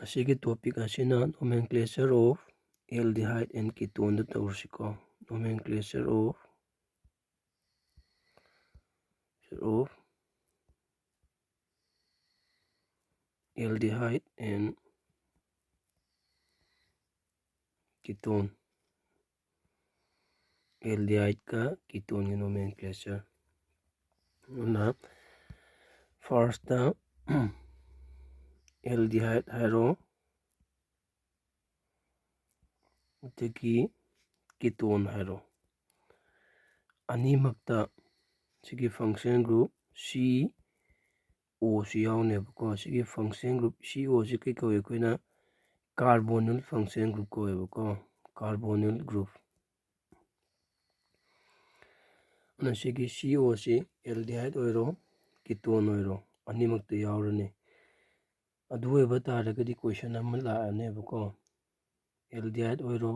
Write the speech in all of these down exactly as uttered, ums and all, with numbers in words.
ꯑꯁꯤꯒꯤ topic ꯑꯁꯤꯅ nomenclature of aldehyde and ketone ꯗ ꯇꯧꯔꯁꯤꯀꯣ꯫ Nomenclature of, of aldehyde and ketone, aldehyde ꯀ ketone ꯒꯤ nomenclature꯫ ꯑꯗꯨꯅ first aldehyde ꯍꯥꯏꯔꯣ, ꯑꯗꯒꯤ ketone ꯍꯥꯏꯔꯣ, ꯑꯅꯤꯃꯛꯇ ꯁꯤꯒꯤ function group C O ꯁꯤ ꯌꯥꯎꯅꯦꯕꯀꯣ꯫ ꯁꯤꯒꯤ function group C O ꯁꯤ ꯀꯩ ꯀꯧꯏ? ꯑꯩꯈꯣꯏꯅ carbonyl function group ꯀꯧꯋꯦꯕꯀꯣ, carbonyl group꯫ ꯑꯗꯨꯅ ꯁꯤꯒꯤ C O ꯁꯤ aldehyde ꯑꯣꯏꯔꯣ, ketone ꯑꯣꯏꯔꯣ, ꯑꯅꯤꯃꯛꯇ ꯌꯥꯎꯔꯅꯤ꯫ ꯑꯗꯨ ꯑꯣꯏꯕ ꯇꯥꯔꯒꯗꯤ question ꯑꯃ ꯂꯥꯛꯑꯅꯦꯕꯀꯣ, aldehyde ꯑꯣꯏꯔꯣ,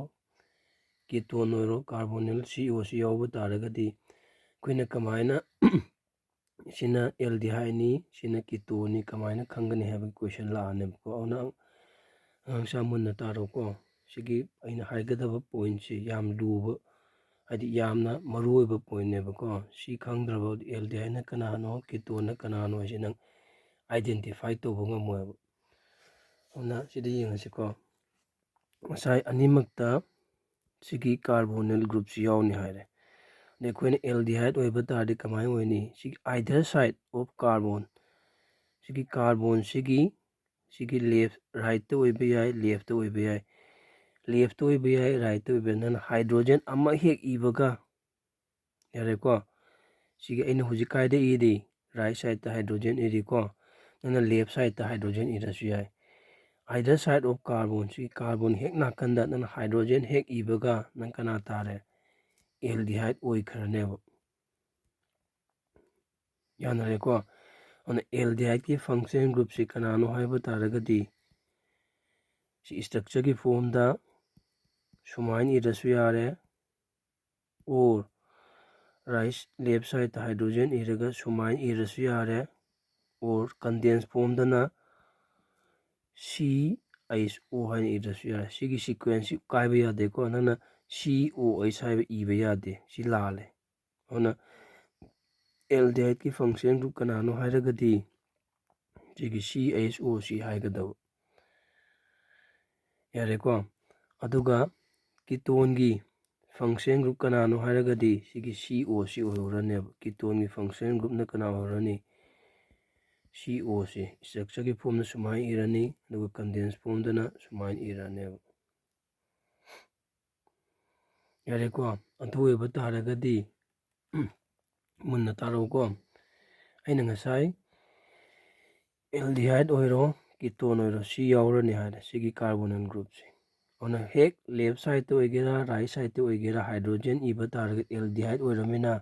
ketone ꯑꯣꯏꯔꯣ, carbonyl C O ꯁꯤ ꯌꯥꯎꯕ ꯇꯥꯔꯒꯗꯤ ꯑꯩꯈꯣꯏꯅ ꯀꯃꯥꯏꯅ ꯁꯤꯅ aldehyde ꯅꯤ, ꯁꯤꯅ ketone ꯅꯤ, ꯀꯃꯥꯏꯅ ꯈꯪꯒꯅꯤ ꯍꯥꯏꯕꯒꯤ question ꯂꯥꯛꯑꯅꯦꯕꯀꯣ꯫ ꯑꯗꯨꯅ ꯑꯉꯥꯡꯁꯥ ꯃꯨꯟꯅ ꯇꯥꯔꯣꯀꯣ꯫ ꯁꯤꯒꯤ ꯑꯩꯅ ꯍꯥꯏꯒꯗꯕ point ꯁꯤ ꯌꯥꯝ ꯂꯨꯕ, ꯍꯥꯏꯗꯤ ꯌꯥꯝꯅ ꯃꯔꯨ ꯑꯣꯏꯕ point ꯅꯦꯕꯀꯣ꯫ ꯁꯤ ꯈꯪꯗ꯭ꯔꯕ aldehyde ꯅ ꯀꯅꯥꯅꯣ, ketone ꯅ ꯀꯅꯥꯅꯣ ꯍꯥꯏꯁꯦ ꯅꯪ identify ꯇꯧꯕ ꯉꯝꯃꯣꯏꯕ꯫ ꯑꯗꯨꯅ ꯁꯤꯗ ꯌꯦꯡꯉꯁꯤꯀꯣ꯫ ꯉꯁꯥꯏ ꯑꯅꯤꯃꯛꯇ ꯁꯤꯒꯤ carbonyl group ꯁꯤ ꯌꯥꯎꯅꯤ ꯍꯥꯏꯔꯦ꯫ ꯑꯗꯩ ꯑꯩꯈꯣꯏꯅ aldehyde ꯑꯣꯏꯕ ꯇꯥꯔꯗꯤ ꯀꯃꯥꯏꯅ ꯑꯣꯏꯅꯤ? ꯁꯤꯒꯤ either side of carbon, ꯁꯤꯒꯤ carbon ꯁꯤꯒꯤ, ꯁꯤꯒꯤ left, right ꯇ ꯑꯣꯏꯕ ꯌꯥꯏ, left ꯇ ꯑꯣꯏꯕ ꯌꯥꯏ, left ꯇ ꯑꯣꯏꯕ ꯌꯥꯏ, right ꯇ ꯑꯣꯏꯕ ꯌꯥꯏ꯫ ꯅꯪꯅ hydrogen ꯑꯃ ꯍꯦꯛ ꯏꯕꯒ, ꯌꯥꯔꯦꯀꯣ꯫ ꯁꯤꯒꯤ ꯑꯩꯅ ꯍꯧꯖꯤꯛ ꯀꯥꯏꯗ ꯏꯔꯤ? Right side ꯇ hydrogen ꯏꯔꯤꯀꯣ꯫ ꯅꯪꯅ left side ꯇ hydrogen ꯏꯔꯁꯨ ꯌꯥꯏ꯫ Either side of carbon, ꯁꯤ carbon ꯍꯦꯛ ꯅꯥꯀꯟꯗ ꯅꯪꯅ hydrogen ꯍꯦꯛ ꯏꯕꯒ ꯅꯪ ꯀꯅꯥ ꯇꯥꯔꯦ? Aldehyde ꯑꯣꯏꯈ꯭ꯔꯅꯦꯕ꯫ ꯌꯥꯅꯔꯦꯀꯣ? ꯑꯗꯨꯅ aldehyde ꯀꯤ function group ꯁꯤ ꯀꯅꯥꯅꯣ ꯍꯥꯏꯕ ꯇꯥꯔꯒꯗꯤ, ꯁꯤ structure ꯒꯤ form ꯗ ꯁꯨꯃꯥꯏꯅ ꯏꯔꯁꯨ ꯌꯥꯔꯦ, or right, left side ꯇ hydrogen ꯏꯔꯒ ꯁꯨꯃꯥꯏꯅ ꯏꯔꯁꯨ ꯌꯥꯔꯦ, or condense form ꯗꯅ C C H O ꯍꯥꯏꯅ ꯏꯗ꯭ꯔꯁꯨ ꯌꯥꯔꯦ꯫ ꯁꯤꯒꯤ sequence ꯁꯤ ꯀꯥꯏꯕ ꯌꯥꯗꯦꯀꯣ꯫ ꯅꯪꯅ C O H ꯍꯥꯏꯕ ꯏꯕ ꯌꯥꯗꯦ, ꯁꯤ ꯂꯥꯜꯂꯦ꯫ ꯑꯗꯨꯅ aldehyde ꯀꯤ function group ꯀꯅꯥꯅꯣ ꯍꯥꯏꯔꯒꯗꯤ ꯁꯤꯒꯤ C H O ꯁꯤ ꯍꯥꯏꯒꯗꯕ꯫ ꯌꯥꯔꯦꯀꯣ꯫ ꯑꯗꯨꯒ ketone ꯒꯤ function group ꯀꯅꯥꯅꯣ ꯍꯥꯏꯔꯒꯗꯤ ꯁꯤꯒꯤ C O ꯁꯤ ꯑꯣꯏꯍꯧꯔꯅꯦꯕ꯫ Ketone ꯒꯤ function group ꯅ ꯀꯅꯥ ꯑꯣꯏꯍꯧꯔꯅꯤ? C O ꯁꯤ structure ꯒꯤ form ꯗ ꯁꯨꯃꯥꯏꯅ ꯏꯔꯅꯤ, ꯑꯗꯨꯒ condense form ꯗꯅ ꯁꯨꯃꯥꯏꯅ ꯏꯔꯅꯦꯕ꯫ ꯌꯥꯔꯦꯀꯣ꯫ ꯑꯗꯨ ꯑꯣꯏꯕ ꯇꯥꯔꯒꯗꯤ ꯃꯨꯟꯅ ꯇꯥꯔꯛꯎꯀꯣ꯫ ꯑꯩꯅ ꯉꯁꯥꯏ aldehyde ꯑꯣꯏꯔꯣ, ketone ꯑꯣꯏꯔꯣ, ꯁꯤ ꯌꯥꯎꯔꯅꯤ ꯍꯥꯏꯔꯦ ꯁꯤꯒꯤ carbonyl group ꯁꯦ꯫ ꯑꯗꯨꯅ ꯍꯦꯛ left side ꯇ ꯑꯣꯏꯒꯦꯔꯥ, right side ꯇ ꯑꯣꯏꯒꯦꯔꯥ, hydrogen ꯏꯕ ꯇꯥꯔꯒꯗꯤ aldehyde ꯑꯣꯏꯔꯃꯤꯅ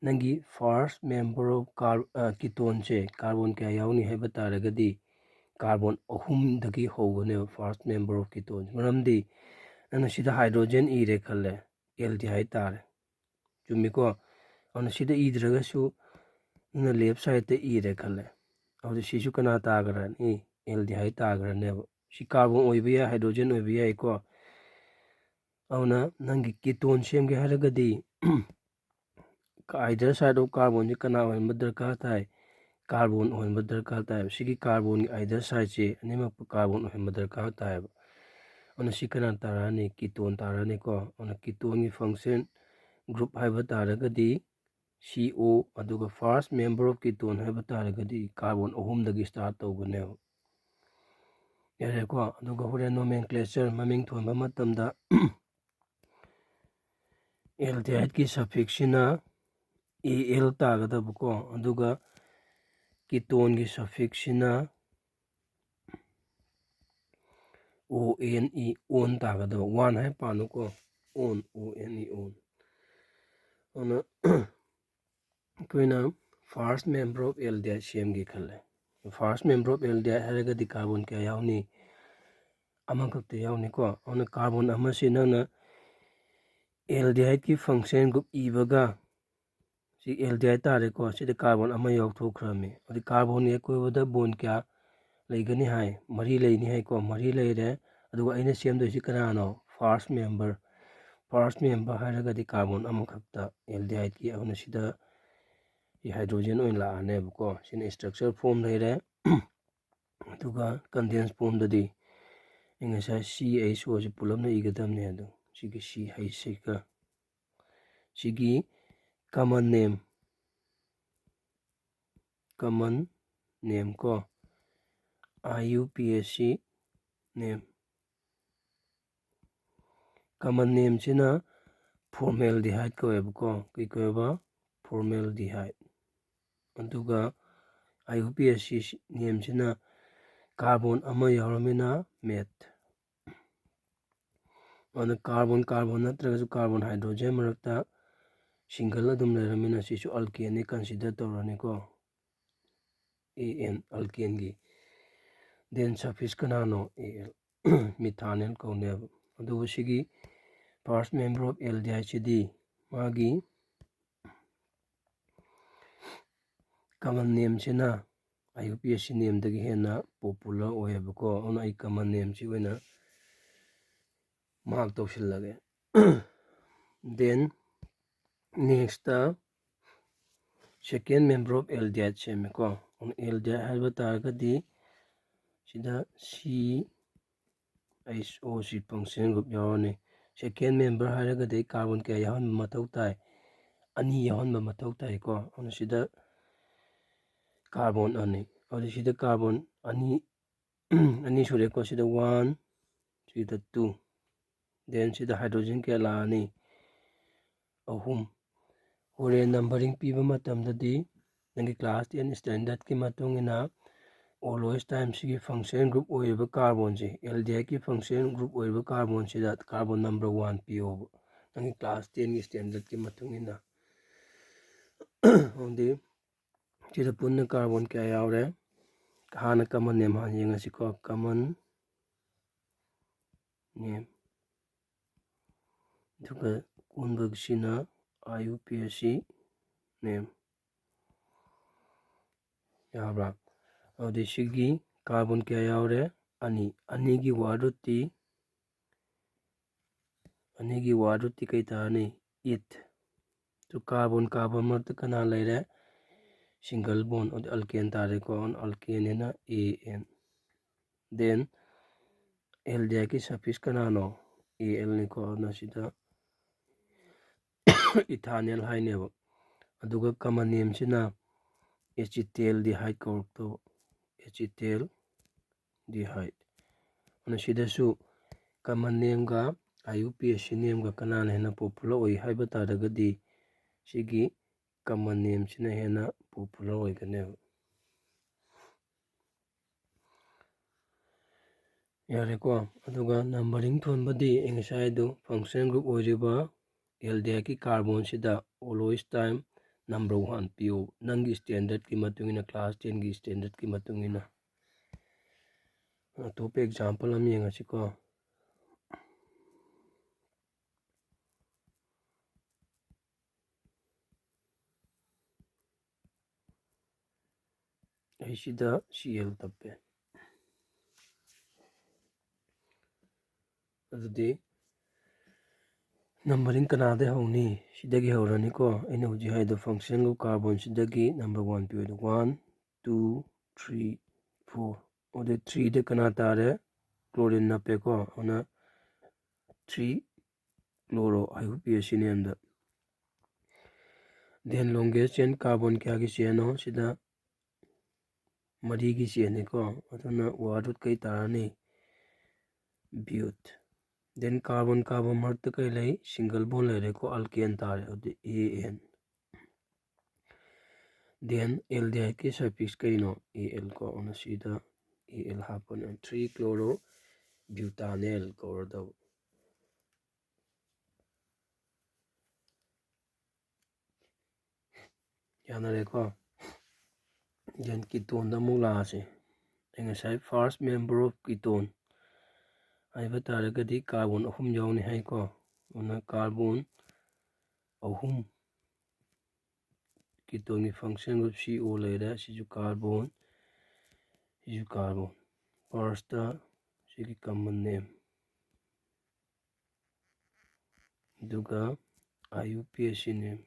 ꯅꯪꯒꯤ first member of car-, ꯑ, ketone ꯁꯦ carbon ꯀꯌꯥ ꯌꯥꯎꯅꯤ ꯍꯥꯏꯕ ꯇꯥꯔꯒꯗꯤ carbon ꯑꯍꯨꯝꯗꯒꯤ ꯍꯧꯒꯅꯦꯕ first member of ketone꯫ ꯃꯔꯝꯗꯤ ꯅꯪꯅ ꯁꯤꯗ hydrogen ꯏꯔꯦ ꯈꯜꯂꯦ, aldehyde ꯇꯥꯔꯦ꯫ ꯆꯨꯝꯃꯤꯀꯣ? ꯑꯗꯨꯅ ꯁꯤꯗ ꯏꯗ꯭ꯔꯒꯁꯨ ꯅꯪꯅ left side ꯇ ꯏꯔꯦ ꯈꯜꯂꯦ꯫ ꯑꯗꯨꯗꯤ ꯁꯤꯁꯨ ꯀꯅꯥ ꯇꯥꯈ꯭ꯔꯅꯤ? Aldehyde ꯇꯥꯈ꯭ꯔꯅꯦꯕ꯫ ꯁꯤ carbon ꯑꯣꯏꯕ ꯌꯥꯏ, hydrogen ꯑꯣꯏꯕ ꯌꯥꯏꯀꯣ꯫ ꯑꯗꯨꯅ ꯅꯪꯒꯤ ketone ꯁꯦꯝꯒꯦ ꯍꯥꯏꯔꯒꯗꯤ either side of carbon ꯁꯤ ꯀꯅꯥ ꯑꯣꯏꯍꯟꯕ ꯗꯔꯀꯥꯔ ꯇꯥꯏ? Carbon ꯑꯣꯏꯍꯟꯕ ꯗꯔꯀꯥꯔ ꯇꯥꯏꯕ꯫ ꯁꯤꯒꯤ carbon ꯒꯤ either side ꯁꯦ, ꯑꯅꯤꯃꯛꯄꯨ carbon ꯑꯣꯏꯍꯟꯕ ꯗꯔꯀꯥꯔ ꯇꯥꯏꯕ꯫ ꯑꯗꯨꯅ ꯁꯤ ꯀꯅꯥ ꯇꯥꯔꯛꯑꯅꯤ? Ketone ꯇꯥꯔꯛꯑꯅꯤꯀꯣ꯫ ꯑꯗꯨꯅ ketone ꯒꯤ function group ꯍꯥꯏꯕ ꯇꯥꯔꯒꯗꯤ C O, ꯑꯗꯨꯒ first member of ketone ꯍꯥꯏꯕ ꯇꯥꯔꯒꯗꯤ carbon ꯑꯍꯨꯝꯗꯒꯤ start ꯇꯧꯒꯅꯦꯕ꯫ ꯌꯥꯔꯦꯀꯣ꯫ ꯑꯗꯨꯒ ꯍꯣꯔꯦꯟ nomenclature ꯃꯃꯤꯡ ꯊꯣꯟꯕ ꯃꯇꯝꯗ aldehyde ꯀꯤ suffix ꯁꯤꯅ A L ꯇꯥꯒꯗꯕꯀꯣ, ꯑꯗꯨꯒ ketone ꯒꯤ suffix ꯁꯤꯅ O N E, on ꯇꯥꯒꯗꯕ꯫ One high ꯄꯥꯅꯨꯀꯣ, on, O N E, on꯫ ꯑꯗꯨꯅ ꯑꯩꯈꯣꯏꯅ first member of aldehyde ꯁꯦꯝꯒꯦ ꯈꯜꯂꯦ꯫ First member of aldehyde ꯍꯥꯏꯔꯒꯗꯤ carbon ꯀꯌꯥ ꯌꯥꯎꯅꯤ? ꯑꯃꯈꯛꯇ ꯌꯥꯎꯅꯤꯀꯣ꯫ ꯑꯗꯨꯅ carbon ꯑꯃꯁꯤ ꯅꯪꯅ aldehyde ꯀꯤ function group ꯏꯕꯒ, ꯁꯤ aldehyde ꯇꯥꯔꯦꯀꯣ, ꯁꯤꯗ carbon ꯑꯃ ꯌꯥꯎꯊꯣꯛꯈ꯭ꯔꯕꯅꯤ꯫ ꯑꯗꯨꯗꯤ carbon ꯒꯤ ꯑꯀꯣꯏꯕꯗ bond ꯀꯌꯥ? ꯂꯩꯒꯅꯤ ꯍꯥꯏ, ꯃꯔꯤ ꯂꯩꯅꯤ ꯍꯥꯏꯀꯣ, ꯃꯔꯤ ꯂꯩꯔꯦ꯫ ꯑꯗꯨꯒ ꯑꯩꯅ ꯁꯦꯝꯗꯣꯏꯁꯤ ꯀꯅꯥꯅꯣ? First member꯫ First member ꯍꯥꯏꯔꯒꯗꯤ carbon ꯑꯃꯈꯛꯇ aldehydeꯀꯤ, ꯑꯗꯨꯅ ꯁꯤꯗ ꯁꯤ hydrogen ꯑꯣꯏꯅ ꯂꯥꯛꯑꯅꯦꯕꯀꯣ꯫ ꯁꯤꯅ structure form ꯂꯩꯔꯦ꯫ ꯑꯗꯨꯒ condense formꯗꯗꯤ ꯑꯩ ꯉꯁꯥꯏ C H O ꯁꯤ ꯄꯨꯂꯞꯅ ꯏꯒꯗꯕꯅꯦ꯫ ꯑꯗꯣ ꯁꯤꯒꯤ C H ꯁꯤꯒ ꯁꯤꯒꯤ common name, common name ꯀꯣ, I U P A C name꯫ Common nameꯁꯤꯅ formaldehyde ꯀꯧꯋꯦꯕꯀꯣ꯫ ꯀꯩ ꯀꯧꯋꯦꯕ? Formaldehyde꯫ ꯑꯗꯨꯒ I U P A C nameꯁꯤꯅ carbon ꯑꯃ ꯌꯥꯎꯔꯃꯤꯅ meth꯫ ꯑꯗꯨꯅ carbon carbon ꯅꯠꯇ꯭ꯔꯒꯁꯨ carbon hydrogen ꯃꯔꯛꯇ single ꯑꯗꯨꯝ ꯂꯩꯔꯃꯤꯅ ꯁꯤꯁꯨ alkaneꯅꯤ consider ꯇꯧꯔꯅꯤꯀꯣ꯫ A N, alkaneꯒꯤ꯫ Then suffix ꯀꯅꯥꯅꯣ? Al, methanol ꯀꯧꯅꯦꯕ꯫ ꯑꯗꯨꯕꯨ ꯁꯤꯒꯤ first member of aldehydeꯁꯤꯗꯤ ꯃꯥꯒꯤ common nameꯁꯤꯅ I U P A C nameꯗꯒꯤ ꯍꯦꯟꯅ popular ꯑꯣꯏꯌꯦꯕꯀꯣ꯫ ꯑꯗꯨꯅ ꯑꯩ common nameꯁꯤ ꯑꯣꯏꯅ mark ꯇꯧꯁꯤꯜꯂꯒꯦ꯫ Then nextꯇ second member of aldehyde ꯁꯦꯝꯃꯦꯀꯣ꯫ ꯑꯗꯨꯅ aldehyde ꯍꯥꯏꯕ ꯇꯥꯔꯒꯗꯤ ꯁꯤꯗ C H O C functional group ꯌꯥꯎꯔꯅꯤ꯫ Second member ꯍꯥꯏꯔꯒꯗꯤ carbon ꯀꯌꯥ ꯌꯥꯎꯍꯟꯕ ꯃꯊꯧ ꯇꯥꯏ? ꯑꯅꯤ ꯌꯥꯎꯍꯟꯕ ꯃꯊꯧ ꯇꯥꯏꯀꯣ꯫ ꯑꯗꯨꯅ ꯁꯤꯗ carbon ꯑꯅꯤ, ꯑꯗꯨꯗꯤ ꯁꯤꯗ carbon ꯑꯅꯤ, ꯑꯅꯤ ꯁꯨꯔꯦꯀꯣ꯫ ꯁꯤꯗ one, ꯁꯤꯗ two, then ꯁꯤꯗ hydrogen ꯀꯌꯥ ꯂꯥꯛꯑꯅꯤ? ꯑꯍꯨꯝ꯫ ꯍꯣꯔꯦꯟ numbering ꯄꯤꯕ ꯃꯇꯝꯗꯗꯤ ꯅꯪꯒꯤ class ten standardꯀꯤ ꯃꯇꯨꯡ ꯏꯟꯅ always time ꯁꯤꯒꯤ functional group ꯑꯣꯏꯔꯤꯕ carbonꯁꯦ, aldehydeꯀꯤ functional group ꯑꯣꯏꯔꯤꯕ carbonꯁꯤꯗ carbon number one ꯄꯤꯌꯣꯕ, ꯅꯪꯒꯤ class tenꯒꯤ standardꯀꯤ ꯃꯇꯨꯡ ꯏꯟꯅ꯫ ꯑꯗꯨꯗꯤ ꯁꯤꯗ ꯄꯨꯟꯅ carbon ꯀꯌꯥ ꯌꯥꯎꯔꯦ? ꯍꯥꯟꯅ common name ꯍꯥꯟꯅ ꯌꯦꯡꯉꯁꯤꯀꯣ꯫ Common name꯫ ꯑꯗꯨꯒ ꯀꯣꯟꯕꯒꯤꯁꯤꯅ I U P A C name꯫ ꯌꯥꯕ꯭ꯔꯥ? ꯑꯗꯨꯗꯤ ꯁꯤꯒꯤ Carbon ꯀꯌꯥ ꯌꯥꯎꯔꯦ? ꯑꯅꯤ꯫ ꯑꯅꯤꯒꯤ word root ꯇꯤ, ꯑꯅꯤꯒꯤ word root ꯇꯤ ꯀꯩ ꯇꯥꯔꯅꯤ? Eight꯫ ꯇꯨ carbon carbon ꯃꯔꯛꯇ ꯀꯅꯥ ꯂꯩꯔꯦ? Single bond, ꯑꯗꯨꯗꯤ alkane ꯇꯥꯔꯦꯀꯣ꯫ Alkane ꯅꯤꯅ A N꯫ Then aldehyde ꯀꯤ suffix ꯀꯅꯥꯅꯣ? A L ꯅꯤꯀꯣ꯫ ꯑꯗꯨꯅ ꯁꯤꯗ ethanal ꯍꯥꯏꯅꯦꯕ꯫ ꯑꯗꯨꯒ common name ꯁꯤꯅ acetaldehyde ꯀꯧꯔꯛꯇꯧꯕ꯫ Acetaldehyde꯫ ꯑꯗꯨꯅ ꯁꯤꯗꯁꯨ common name ꯒ I U P A C name ꯒ ꯀꯅꯥꯅ ꯍꯦꯟꯅ popular ꯑꯣꯏ ꯍꯥꯏꯕ ꯇꯥꯔꯒꯗꯤ ꯁꯤꯒꯤ common name ꯁꯤꯅ ꯍꯦꯟꯅ popular ꯑꯣꯏꯒꯅꯦꯕ꯫ ꯌꯥꯔꯦꯀꯣ꯫ ꯑꯗꯨꯒ numbering ꯊꯣꯟꯕꯗꯤ ꯑꯩ ꯉꯁꯥꯏ ꯑꯗꯨ function group ꯑꯣꯏꯔꯤꯕ aldehyde ꯀꯤ carbon ꯁꯤꯗ always time number one ꯄꯤꯌꯨ, ꯅꯪꯒꯤ standard ꯀꯤ ꯃꯇꯨꯡ ꯏꯟꯅ, class ten ꯒꯤ standard ꯀꯤ ꯃꯇꯨꯡ ꯏꯟꯅ꯫ ꯑꯇꯣꯞꯄ example ꯑꯃ ꯌꯦꯡꯉꯁꯤꯀꯣ꯫ ꯑꯩ ꯁꯤꯗ C L ꯇꯞꯄꯦ꯫ ꯑꯗꯨꯗꯤ numbering ꯀꯅꯥꯗꯩ ꯍꯧꯅꯤ? ꯁꯤꯗꯒꯤ ꯍꯧꯔꯅꯤꯀꯣ꯫ ꯑꯩꯅ ꯍꯧꯖꯤꯛ ꯍꯥꯏꯗꯣ function group carbon ꯁꯤꯗꯒꯤ number one ꯄꯤꯌꯨ꯫ One, two, three, four꯫ ꯑꯗꯨꯗꯤ three ꯗ ꯀꯅꯥ ꯇꯥꯔꯦ? Chlorine ꯅꯞꯄꯦꯀꯣ꯫ ꯑꯗꯨꯅ three chloro I U P A C name the. Then longest chain carbon ꯀꯌꯥꯒꯤ chain ꯅꯣ? ꯁꯤꯗ ꯃꯔꯤꯒꯤ chain ꯅꯤꯀꯣ꯫ ꯑꯗꯨꯅ word root ꯀꯩ ꯇꯥꯔꯅꯤ? Bute꯫ Then carbon carbon ꯃꯔꯛꯇ ꯀꯩ ꯂꯩ? Single bond ꯂꯩꯔꯦꯀꯣ, alkane ꯇꯥꯔꯦ꯫ ꯑꯗꯨꯗꯤ A N꯫ Then aldehyde ꯀꯤ suffix ꯀꯩꯅꯣ? A L ꯀꯣ꯫ ꯑꯗꯨꯅ ꯁꯤꯗ A L ꯍꯥꯞꯄꯅꯤ꯫ Three chloro butanal ꯀꯧꯔꯗꯧꯕ꯫ ꯌꯥꯅꯔꯦꯀꯣ꯫ Then ketone ꯗ ꯑꯃꯨꯛ ꯂꯥꯛꯑꯁꯤ꯫ ꯑꯩ ꯉꯁꯥꯏ first member of ketone ꯍꯥꯏꯕ ꯇꯥꯔꯒꯗꯤ carbon ꯑꯍꯨꯝ ꯌꯥꯎꯅꯤ ꯍꯥꯏꯀꯣ꯫ ꯑꯗꯨꯅ carbon ꯑꯍꯨꯝ, ketone ꯒꯤ function group C O ꯂꯩꯔꯦ, ꯁꯤꯁꯨ carbon꯫ ꯁꯤꯁꯨ carbon꯫ First ꯁꯤꯒꯤ common name, ꯑꯗꯨꯒ I U P A C name꯫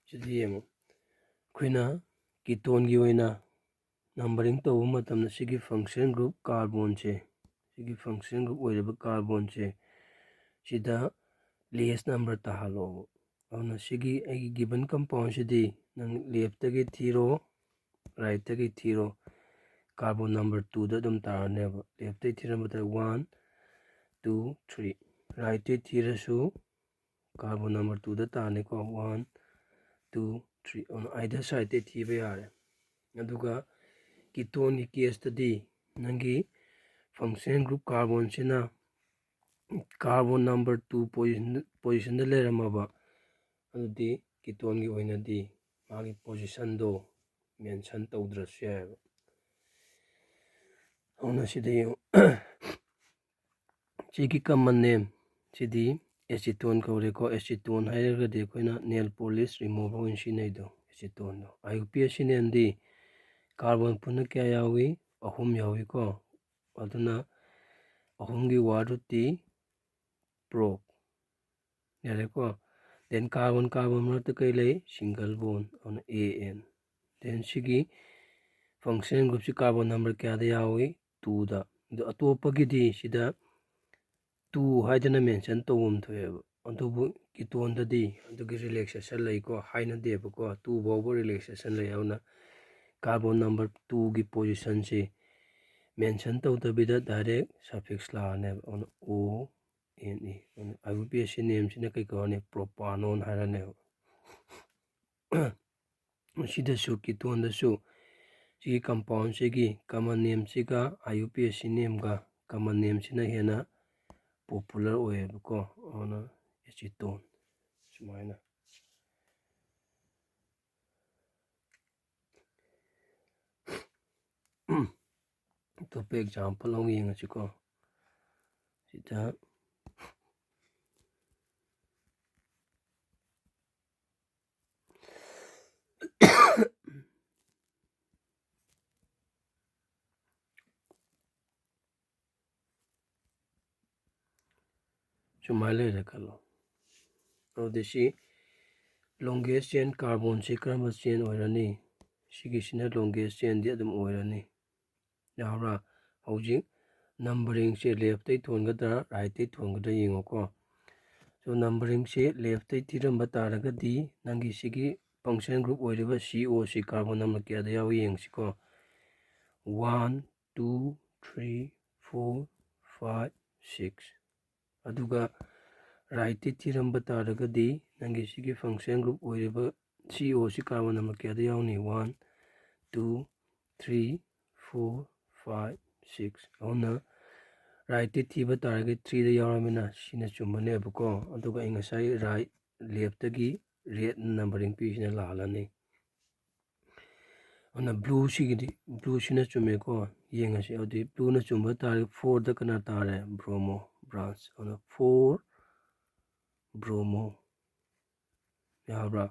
ꯁꯤꯗ ꯌꯦꯡꯉꯨ, ꯑꯩꯈꯣꯏꯅ ketone ꯒꯤ ꯑꯣꯏꯅ numbering ꯇꯧꯕ ꯃꯇꯝꯗ ꯁꯤꯒꯤ function group carbon ꯁꯦ, ꯁꯤꯒꯤ function group ꯑꯣꯏꯔꯤꯕ carbon ꯁꯦ, ꯁꯤꯗ less number ꯇꯥꯍꯜꯂꯣꯕ꯫ ꯑꯗꯨꯅ ꯁꯤꯒꯤ ꯑꯩꯒꯤ given compound ꯁꯤꯗꯤ ꯅꯪ left ꯇꯒꯤ ꯊꯤꯔꯣ, right ꯇꯒꯤ ꯊꯤꯔꯣ, carbon number two ꯗ ꯑꯗꯨꯝ ꯇꯥꯔꯅꯦꯕ꯫ Left ꯇꯒꯤ ꯊꯤꯔꯝꯕꯗ one, two, three, right ꯇꯒꯤ ꯊꯤꯔꯁꯨ carbon number two ꯗ ꯇꯥꯔꯅꯤꯀꯣ꯫ One, two, three, ꯑꯗꯨꯅ either side ꯇꯒꯤ ꯊꯤꯕ ꯌꯥꯔꯦ꯫ ꯑꯗꯨꯒ ketone ꯒꯤ case ꯇꯗꯤ ꯅꯪꯒꯤ function group carbon ꯁꯤꯅ carbon number two position, position ꯗ ꯂꯩꯔꯝꯃꯕ, ꯑꯗꯨꯗꯤ ketone ꯒꯤ ꯑꯣꯏꯅꯗꯤ ꯃꯥꯒꯤ position ꯗꯣ mention ꯇꯧꯗ꯭ꯔꯁꯨ ꯌꯥꯏꯑꯕ꯫ ꯑꯗꯨꯅ ꯁꯤꯗ ꯌꯦꯡꯉꯨ, ꯁꯤꯒꯤ common name ꯁꯤꯗꯤ acetone ꯀꯧꯔꯦꯀꯣ꯫ Acetone ꯍꯥꯏꯔꯒꯗꯤ ꯑꯩꯈꯣꯏꯅ nail polish remover ꯑꯣꯏꯅ ꯁꯤꯖꯤꯟꯅꯩꯗꯣ, acetone ꯗꯣ꯫ I U P A C name D carbon ꯄꯨꯟꯅ ꯀꯌꯥ ꯌꯥꯎꯏ? ꯑꯍꯨꯝ ꯌꯥꯎꯏꯀꯣ꯫ ꯑꯗꯨꯅ ꯑꯍꯨꯝꯒꯤ word root ꯇꯤ pro꯫ ꯌꯥꯔꯦꯀꯣ꯫ Then carbon carbon ꯃꯔꯛꯇ ꯀꯩ ꯂꯩ? Single bond, ꯑꯗꯨꯅ A N꯫ Then ꯁꯤꯒꯤ function group ꯁꯤ carbon number ꯀꯌꯥꯗ ꯌꯥꯎꯏ? Two ꯗ꯫ ꯑꯗꯣ ꯑꯇꯣꯞꯄꯒꯤꯗꯤ ꯁꯤꯗ two ꯍꯥꯏꯗꯅ mention ꯇꯧꯐꯝ ꯊꯣꯛꯑꯦꯕ꯫ ꯑꯗꯨꯕꯨ ketone ꯗꯗꯤ ꯑꯗꯨꯒꯤ relaxation ꯂꯩꯀꯣ, ꯍꯥꯏꯅꯗꯦꯕꯀꯣ꯫ Two ꯐꯥꯎꯕ relaxation ꯂꯩ꯫ ꯑꯗꯨꯅ carbon number two ꯒꯤ position ꯁꯤ mention ꯇꯧꯗꯕꯤꯗ direct suffix ꯂꯥꯛꯑꯅꯦꯕ꯫ ꯑꯗꯨꯅ O N E꯫ ꯑꯗꯨꯅ I U P A C name ꯁꯤꯅ ꯀꯩ ꯀꯧꯔꯅꯤ? Propanone ꯍꯥꯏꯔꯅꯦꯕ꯫ ꯁꯤꯗꯁꯨ, ketone ꯗꯁꯨ ꯁꯤꯒꯤ compound ꯁꯤꯒꯤ common name ꯁꯤꯒ I U P A C name ꯒ common name ꯁꯤꯅ ꯍꯦꯟꯅ popular ꯑꯣꯏꯌꯦꯕꯀꯣ꯫ ꯑꯗꯨꯅ acetone ꯁꯨꯃꯥꯏꯅ꯫ ꯑꯇꯣꯞꯄ example ꯑꯃ ꯌꯦꯡꯉꯁꯤꯀꯣ꯫ ꯁꯤꯗ ꯑꯗꯨꯃꯥꯏꯅ ꯂꯩꯔꯦ ꯈꯜꯂꯣ꯫ ꯑꯗꯨꯗꯤ ꯁꯤ longest chain carbonꯁꯤ ꯀꯔꯝꯕ chain ꯑꯣꯏꯔꯅꯤ? ꯁꯤꯒꯤꯁꯤꯅ longest chainꯗꯤ ꯑꯗꯨꯝ ꯑꯣꯏꯔꯅꯤ꯫ ꯌꯥꯕ꯭ꯔꯥ? ꯍꯧꯖꯤꯛ numberingꯁꯦ leftꯇꯩ ꯊꯣꯟꯒꯗ꯭ꯔꯥ rightꯇꯩ ꯊꯣꯟꯒꯗ꯭ꯔꯥ ꯌꯦꯡꯉꯣꯀꯣ꯫ So numberingꯁꯦ leftꯇꯩ ꯊꯤꯔꯝꯕ ꯇꯥꯔꯒꯗꯤ ꯅꯪꯒꯤ ꯁꯤꯒꯤ function group ꯑꯣꯏꯔꯤꯕ C O ꯁꯤ carbon number ꯀꯌꯥꯗ ꯌꯥꯎꯏ ꯌꯦꯡꯁꯤꯀꯣ꯫ One, two, three, four, five, six꯫ ꯑꯗꯨꯒ rightꯇꯤ ꯊꯤꯔꯝꯕ ꯇꯥꯔꯒꯗꯤ ꯅꯪꯒꯤ ꯁꯤꯒꯤ function group ꯑꯣꯏꯔꯤꯕ C O ꯁꯤ carbon number ꯀꯌꯥꯗ ꯌꯥꯎꯅꯤ? One, two, three, four, five, six꯫ ꯑꯗꯨꯅ rightꯇꯤ ꯊꯤꯕ ꯇꯥꯔꯒꯗꯤ threeꯗ ꯌꯥꯎꯔꯃꯤꯅ ꯁꯤꯅ ꯆꯨꯝꯃꯅꯦꯕꯀꯣ꯫ ꯑꯗꯨꯒ ꯑꯩ ꯉꯁꯥꯏ right leftꯇꯒꯤ red numbering ꯄꯤꯁꯤꯅ ꯂꯥꯜꯂꯅꯤ꯫ ꯑꯗꯨꯅ blueꯁꯤꯒꯤꯗꯤ, blueꯁꯤꯅ ꯆꯨꯝꯃꯦꯀꯣ꯫ ꯌꯦꯡꯉꯁꯤ꯫ ꯑꯗꯨꯗꯤ blueꯅ ꯆꯨꯝꯕ ꯇꯥꯔꯒꯗꯤ fourꯗ ꯀꯅꯥ ꯇꯥꯔꯦ? Bromo branch꯫ ꯑꯗꯨꯅ four bromo꯫ ꯌꯥꯕ꯭ꯔꯥ?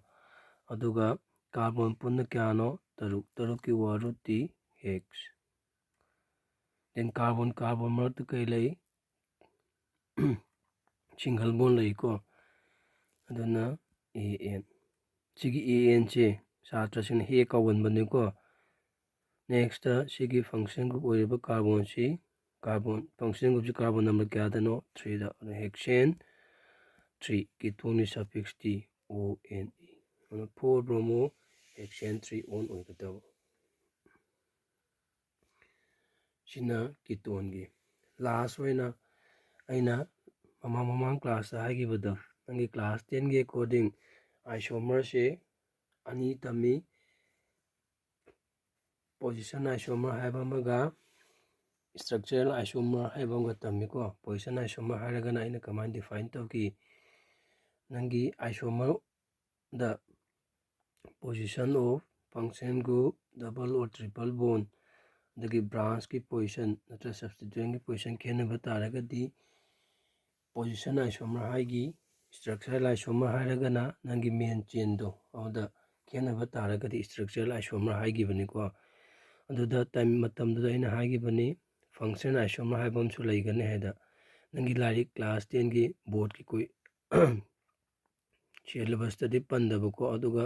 ꯑꯗꯨꯒ carbon ꯄꯨꯟꯅ ꯀꯌꯥꯅꯣ? ꯇꯔꯨꯛ꯫ ꯇꯔꯨꯛꯀꯤ one rootꯇꯤ hex꯫ Then carbon carbon ꯃꯔꯛꯇ ꯀꯩ ꯂꯩ? Single bond ꯂꯩꯀꯣ꯫ ꯑꯗꯨꯅ A N꯫ ꯁꯤꯒꯤ A Nꯁꯦ ꯁꯥꯇ꯭ꯔꯁꯤꯡꯅ ꯍꯦꯛ ꯀꯥꯎꯒꯟꯕꯅꯤꯀꯣ꯫ Nextꯇ ꯁꯤꯒꯤ function group ꯑꯣꯏꯔꯤꯕ carbonꯁꯤ, carbon function groupꯁꯤ carbon number ꯀꯌꯥꯗꯅꯣ? Threeꯗ꯫ ꯑꯗꯨꯅ hexane three, ketoneꯒꯤ suffixꯇꯤ O N E꯫ ꯑꯗꯨꯅ four bromo hexane three one ꯑꯣꯏꯒꯗꯕ꯫ ꯁꯤꯅ ketoneꯒꯤ꯫ Last ꯑꯣꯏꯅ ꯑꯩꯅ ꯃꯃꯥꯡ, ꯃꯃꯥꯡ classꯇ ꯍꯥꯏꯈꯤꯕꯗꯣ, ꯅꯪꯒꯤ class tenꯒꯤ according isomerꯁꯦ ꯑꯅꯤ ꯇꯝꯃꯤ꯫ Position isomer ꯍꯥꯏꯕ ꯑꯃꯒ structural isomer ꯍꯥꯏꯕ ꯑꯃꯒ ꯇꯝꯃꯤꯀꯣ꯫ Position isomer ꯍꯥꯏꯔꯒꯅ ꯑꯩꯅ ꯀꯃꯥꯏꯅ define ꯇꯧꯈꯤ? ꯅꯪꯒꯤ isomerꯗ position of function group, double or triple bond, ꯑꯗꯒꯤ branchꯀꯤ position ꯅꯠꯇ꯭ꯔꯒ substituentꯀꯤ position ꯈꯦꯠꯅꯕ ꯇꯥꯔꯒꯗꯤ position isomer ꯍꯥꯏꯒꯤ, structural isomer ꯍꯥꯏꯔꯒꯅ ꯅꯪꯒꯤ main chainꯗꯣ, ꯑꯗꯨꯗ ꯈꯦꯠꯅꯕ ꯇꯥꯔꯒꯗꯤ structural isomer ꯍꯥꯏꯈꯤꯕꯅꯤꯀꯣ꯫ ꯑꯗꯨꯗ time, ꯃꯇꯝꯗꯨꯗ ꯑꯩꯅ ꯍꯥꯏꯈꯤꯕꯅꯤ function isomer ꯍꯥꯏꯕ ꯑꯃꯁꯨ ꯂꯩꯒꯅꯤ ꯍꯥꯏꯗ꯫ ꯅꯪꯒꯤ ꯂꯥꯏꯔꯤꯛ class ten ꯒꯤ board ꯀꯤ ꯀꯨꯏ-, syllabus ꯇꯗꯤ ꯄꯟꯗꯕꯀꯣ, ꯑꯗꯨꯒ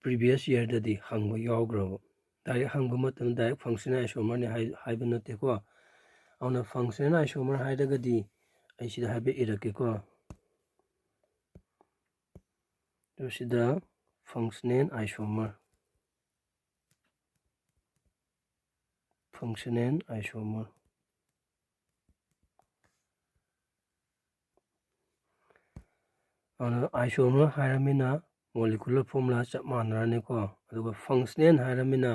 previous year ꯗꯗꯤ ꯍꯪꯕ ꯌꯥꯎꯈ꯭ꯔꯕ꯫ Direct ꯍꯪꯕ ꯃꯇꯝꯗ direct functional isomer ꯅꯤ ꯍꯥꯏ-, ꯍꯥꯏꯕ ꯅꯠꯇꯦꯀꯣ꯫ ꯑꯗꯨꯅ functional isomer ꯍꯥꯏꯔꯒꯗꯤ ꯑꯩ ꯁꯤꯗ ꯍꯥꯏꯐꯦꯠ ꯏꯔꯛꯀꯦꯀꯣ꯫ ꯑꯗꯨ ꯁꯤꯗ functional isomer, functional isomer꯫ ꯑꯗꯨꯅ isomer ꯍꯥꯏꯔꯃꯤꯅ molecular formula ꯆꯞ ꯃꯥꯟꯅꯔꯅꯤꯀꯣ꯫ ꯑꯗꯨꯒ functional ꯍꯥꯏꯔꯃꯤꯅ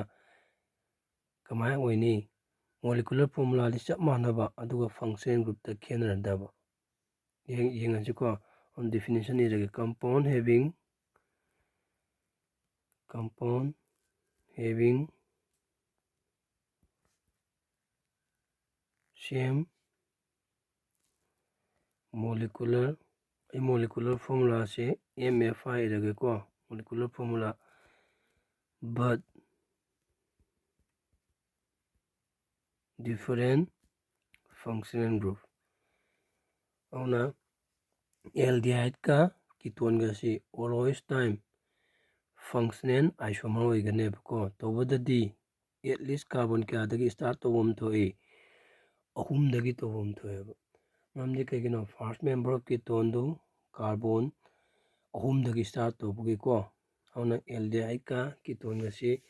ꯀꯃꯥꯏꯅ ꯑꯣꯏꯅꯤ? Molecular formula ꯗꯤ ꯆꯞ ꯃꯥꯟꯅꯕ, ꯑꯗꯨꯒ functional group ꯇ ꯈꯦꯠꯅꯔꯗꯕ꯫ ꯌꯦꯡ-, ꯌꯦꯡꯉꯁꯤꯀꯣ꯫ Definition ꯏꯔꯒꯦ: compound having, compound having same molecular, ꯑꯩ molecular formula say M F I ꯏꯔꯒꯦꯀꯣ, molecular formula, but different functional group꯫ ꯑꯗꯨꯅ aldehyde ꯀ ketone ꯒꯁꯤ always time functional isomer ꯑꯣꯏꯒꯅꯦꯕꯀꯣ꯫ ꯇꯧꯕꯗꯗꯤ at least carbon ꯀꯌꯥꯗꯒꯤ start ꯇꯧꯐꯝ ꯊꯣꯛꯏ? ꯑꯍꯨꯝꯗꯒꯤ ꯇꯧꯐꯝ ꯊꯣꯛꯑꯦꯕ꯫ ꯃꯔꯝꯗꯤ ꯀꯩꯒꯤꯅꯣ? First member of ketone do carbon ꯑꯍꯨꯝꯗꯒꯤ start ꯇꯧꯕꯒꯤꯀꯣ꯫ ꯑꯗꯨꯅ aldehyde ꯀ ketone ꯒꯁꯤ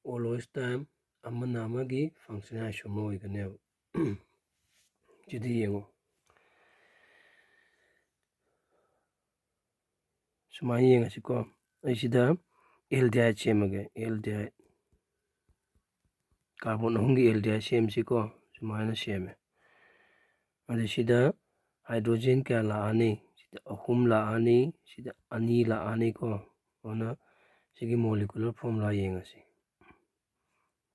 always time ꯑꯃꯅ ꯑꯃꯒꯤ functional isomer ꯑꯣꯏꯒꯅꯦꯕ꯫ ꯁꯤꯗꯤ ꯌꯦꯡꯉꯣ꯫ ꯁꯨꯃꯥꯏꯅ ꯌꯦꯡꯉꯁꯤꯀꯣ꯫ ꯑꯩ ꯁꯤꯗ aldehyde ꯁꯦꯝꯃꯒꯦ꯫ Aldehyde, carbon ꯑꯍꯨꯝꯒꯤ aldehyde ꯁꯦꯝꯁꯤꯀꯣ꯫ ꯁꯨꯃꯥꯏꯅ ꯁꯦꯝꯃꯦ꯫ ꯑꯗꯨ ꯁꯤꯗ hydrogen ꯀꯌꯥ ꯂꯥꯛꯑꯅꯤ? ꯁꯤꯗ ꯑꯍꯨꯝ ꯂꯥꯛꯑꯅꯤ, ꯁꯤꯗ ꯑꯅꯤ ꯂꯥꯛꯑꯅꯤꯀꯣ꯫ ꯑꯗꯨꯅ ꯁꯤꯒꯤ molecular formula ꯌꯦꯡꯉꯁꯤ꯫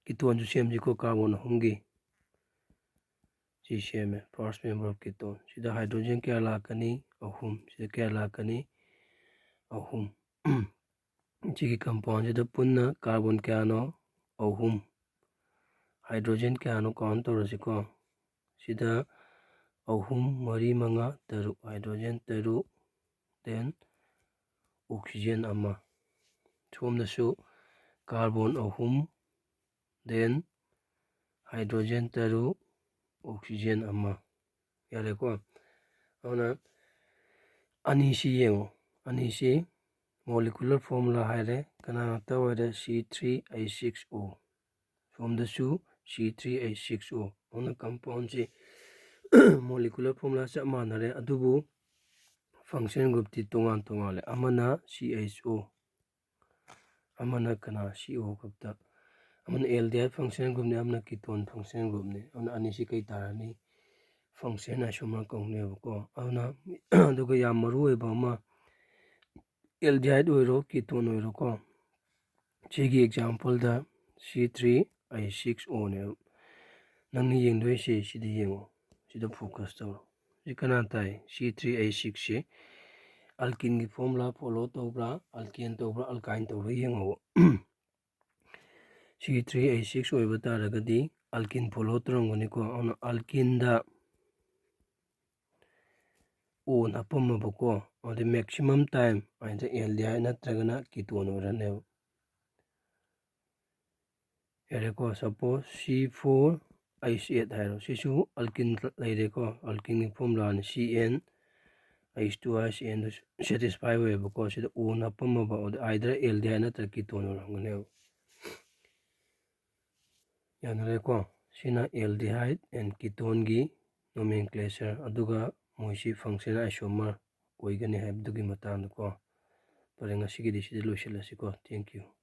Ketone ꯁꯨ ꯁꯦꯝꯁꯤꯀꯣ, carbon ꯑꯍꯨꯝꯒꯤ꯫ ꯁꯤ ꯁꯦꯝꯃꯦ, first member of ketone꯫ ꯁꯤꯗ hydrogen ꯀꯌꯥ ꯂꯥꯛꯀꯅꯤ? ꯑꯍꯨꯝ꯫ ꯁꯤꯗ ꯀꯌꯥ ꯂꯥꯛꯀꯅꯤ? ꯑꯍꯨꯝ꯫ ꯁꯤꯒꯤ compound ꯁꯤꯗ ꯄꯨꯟꯅ carbon ꯀꯌꯥꯅꯣ? ꯑꯍꯨꯝ꯫ Hydrogen ꯀꯌꯥꯅꯣ count ꯇꯧꯔꯁꯤꯀꯣ꯫ ꯁꯤꯗ ꯑꯍꯨꯝ, ꯃꯔꯤ, ꯃꯉꯥ, ꯇꯔꯨꯛ, hydrogen ꯇꯔꯨꯛ, then oxygen ꯑꯃ꯫ ꯁꯣꯝꯗꯁꯨ carbon ꯑꯍꯨꯝ, then hydrogen ꯇꯔꯨꯛ, oxygen ꯑꯃ꯫ ꯌꯥꯔꯦꯀꯣ? ꯑꯗꯨꯅ ꯑꯅꯤꯁꯤ ꯌꯦꯡꯉꯣ꯫ ꯑꯅꯤꯁꯤ molecular formula ꯍꯥꯏꯔꯦ꯫ ꯀꯅꯥ ꯉꯥꯛꯇ ꯑꯣꯏꯔꯦ? C three H six O꯫ ꯁꯣꯝꯗꯁꯨ C three H six O꯫ ꯑꯗꯨꯅ compoundꯁꯤ molecular formula ꯆꯞ ꯃꯥꯟꯅꯔꯦ, ꯑꯗꯨꯕꯨ functional groupꯇꯤ ꯇꯣꯉꯥꯟ ꯇꯣꯉꯥꯜꯂꯦ꯫ ꯑꯃꯅ C H O, ꯑꯃꯅ ꯀꯅꯥ? C O ꯈꯛꯇ꯫ ꯑꯃꯅ aldehyde functional groupꯅꯤ, ꯑꯃꯅ ketone functional groupꯅꯤ꯫ ꯑꯗꯨꯅ ꯑꯅꯤꯁꯤ ꯀꯩ ꯇꯥꯔꯅꯤ? Functional isomer ꯀꯧꯅꯦꯕꯀꯣ꯫ ꯑꯗꯨꯅ ꯑꯗꯨꯒ ꯌꯥꯝ ꯃꯔꯨ ꯑꯣꯏꯕ ꯑꯃ, aldehyde ꯑꯣꯏꯔꯣ, ketone ꯑꯣꯏꯔꯣꯀꯣ, ꯁꯤꯒꯤ exampleꯗ C three H six Oꯅꯦꯕ꯫ ꯅꯪꯅ ꯌꯦꯡꯗꯣꯏꯁꯦ ꯁꯤꯗ ꯌꯦꯡꯉꯣ, ꯁꯤꯗ focus ꯇꯧꯔꯣ꯫ ꯁꯤ ꯀꯅꯥ ꯇꯥꯏ? C three H sixꯁꯦ alkeneꯒꯤ formula follow ꯇꯧꯕ꯭ꯔꯥ, alkane ꯇꯧꯕ꯭ꯔꯥ, alkyne ꯇꯧꯕ꯭ꯔꯥ ꯌꯦꯡꯉꯣꯕ꯫ C three H six ꯑꯣꯏꯕ ꯇꯥꯔꯒꯗꯤ alkene follow ꯇꯧꯔꯝꯒꯅꯤꯀꯣ꯫ ꯑꯗꯨꯅ alkeneꯗ O ꯍꯥꯞꯄꯝꯃꯕꯀꯣ, ꯑꯗꯨꯗꯤ maximum time ꯍꯥꯏꯗꯤ aldehyde ꯅꯠꯇ꯭ꯔꯒꯅ ketone ꯑꯣꯏꯔꯅꯦꯕ꯫ ꯌꯥꯔꯦꯀꯣ? Suppose C four H eight ꯍꯥꯏꯔꯣ, ꯁꯤꯁꯨ alkene ꯂꯩꯔꯦꯀꯣ, alkeneꯒꯤ formulaꯅꯤ, C N H two H N ꯗꯨ satisfy ꯑꯣꯏꯌꯦꯕꯀꯣ꯫ ꯁꯤꯗ O ꯍꯥꯞꯄꯝꯃꯕ, ꯑꯗꯨꯗꯤ either aldehyde ꯅꯠꯇ꯭ꯔꯒ ketone ꯑꯣꯏꯔꯝꯒꯅꯦꯕ꯫ ꯌꯥꯅꯔꯦꯀꯣ? ꯁꯤꯅ aldehyde and ketoneꯒꯤ nomenclature, ꯑꯗꯨꯒ ꯃꯣꯏꯁꯤ functional isomer ꯑꯣꯏꯒꯅꯤ ꯍꯥꯏꯕꯗꯨꯒꯤ ꯃꯇꯥꯡꯗꯀꯣ꯫ ꯐꯔꯦ, ꯉꯁꯤꯒꯤꯗꯤ ꯁꯤꯗ ꯂꯣꯏꯁꯤꯜꯂꯁꯤꯀꯣ꯫ Thank you꯫